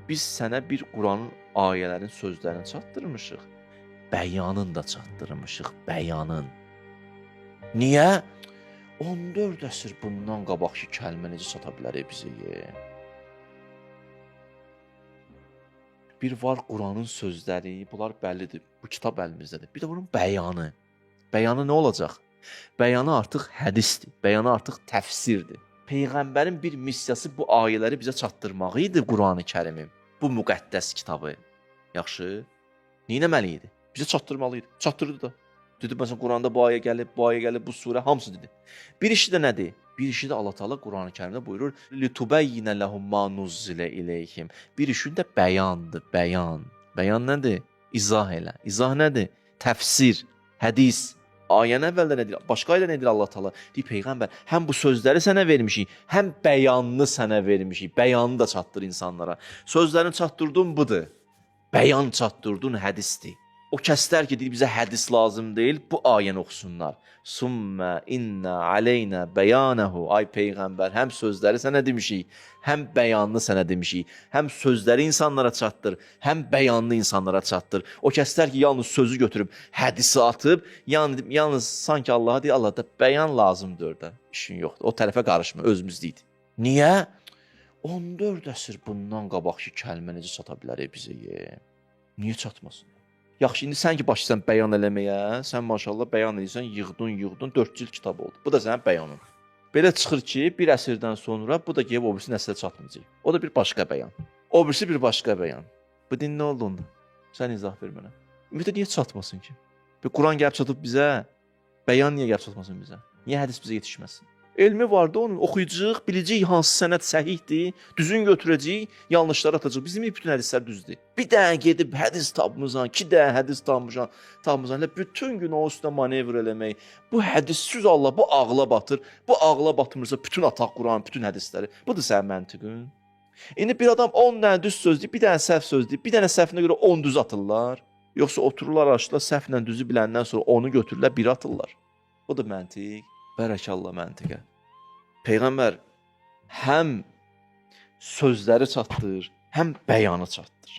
Biz sənə bir Quranın ayələrin sözlərini çatdırmışıq. Bəyanın da çatdırmışıq, bəyanın. Niyə? 14 əsr bundan qabaqki kəlmə necə çata bilər bizə? Bir var Quranın sözləri, bunlar bəllidir. Bu kitab əlimizdədir. Bir də bunun bəyanı. Bəyanı nə olacaq? Bəyanı artıq hədisdir. Bəyanı artıq təfsirdir. Peyğəmbərin bir missiyası bu ayələri bizə çatdırmağı idi Qurani-Kərimi. Bu müqəddəs kitabı. Yaxşı. Nə etməli idi? Bizə çatdırmalı idi. Çatdırdı da. Dedi məsələn Quranda bu ayə gəlib, bu ayə gəlib, bu surə hamısı dedi. Bir işi də nədir? Bir işi də Allah Taala Qurani-Kərimdə buyurur: "Litubəyyinə lehum ma nuzzilə ileyhim." Bir işin də bəyandır, bəyan. Bəyan nədir? İzah elə. İzah nədir? Təfsir, hədis. Ayənin əvvəldə nə deyir? Başqa ayədə nə deyir Allah Taala? Deyir peyğəmbər, həm bu sözləri sənə vermişik, həm bəyanını sənə vermişik. Bəyanını da çatdır insanlara. Sözlərini çatdırdığın budur. Bəyan çatdırdığın hədisdir. O kəslər ki, deyir bizə hədis lazım deyil, bu ayəni oxusunlar. Summə inna aleyna bəyanəhu. Ay peyğəmbər, həm sözləri sənə demişik, həm bəyanını sənə demişik. Həm sözləri insanlara çatdır, həm bəyanını insanlara çatdır. O kəslər ki, yalnız sözü götürüb hədisi atıb, yəni yalnız sanki Allaha deyir, Allah da bəyan lazımdır da. İşin yoxdur. O tərəfə qarışma, özümüz deyik. Niyə? 14 əsr bundan qabaqki kəlmə necə çata bilər bizə? Niyə çatmasın? Yaxşı, indi sən ki başlayırsan bəyan eləməyə, sən maşallah bəyan edirsən, yığdın, yığdın, 4 cild kitab oldu. Bu da sənin bəyanın. Belə çıxır ki, bir əsrdən sonra bu da gəlib o birisi nəslə çatmayacaq. O da bir başqa bəyan. O birisi bir başqa bəyan. Bu din nə oldu onda? Sən izah ver mənə. Ümumiyyətlə niyə çatmasın ki? Bir Quran gəlib çatıb bizə, bəyan niyə gəlib çatmasın bizə? Niyə hədis bizə yetişməsin? Elmi vardı onun, oxuyacağıq, biləcəyik hansı sənəd səhihdir, düzün götürəcəyik, yanlışları atacağıq. Bizim bütün hədislər düzdür. Bir dənə gedib hədis tapmısan, iki dənə hədis tapmışan, tapmısan, elə bütün gün o üstə manevr eləmək. Bu hədissiz Allah, bu ağla batır. Bu ağla batmırsa bütün ataq Quran, bütün hədisləri. Budur sənin məntiqin. İndi bir adam 10 dənə düz söz deyir, bir dənə səhv söz deyir, bir dənə səhvinə görə 10 düz atırlar. Yoxsa otururlar araşdırırlar, səhvlə düzü biləndən sonra onu götürürlər, bir atırlar. Bu da məntiq. Bərəkallah məntiqə. Peyğəmbər həm sözləri çatdır, həm bəyanı çatdır.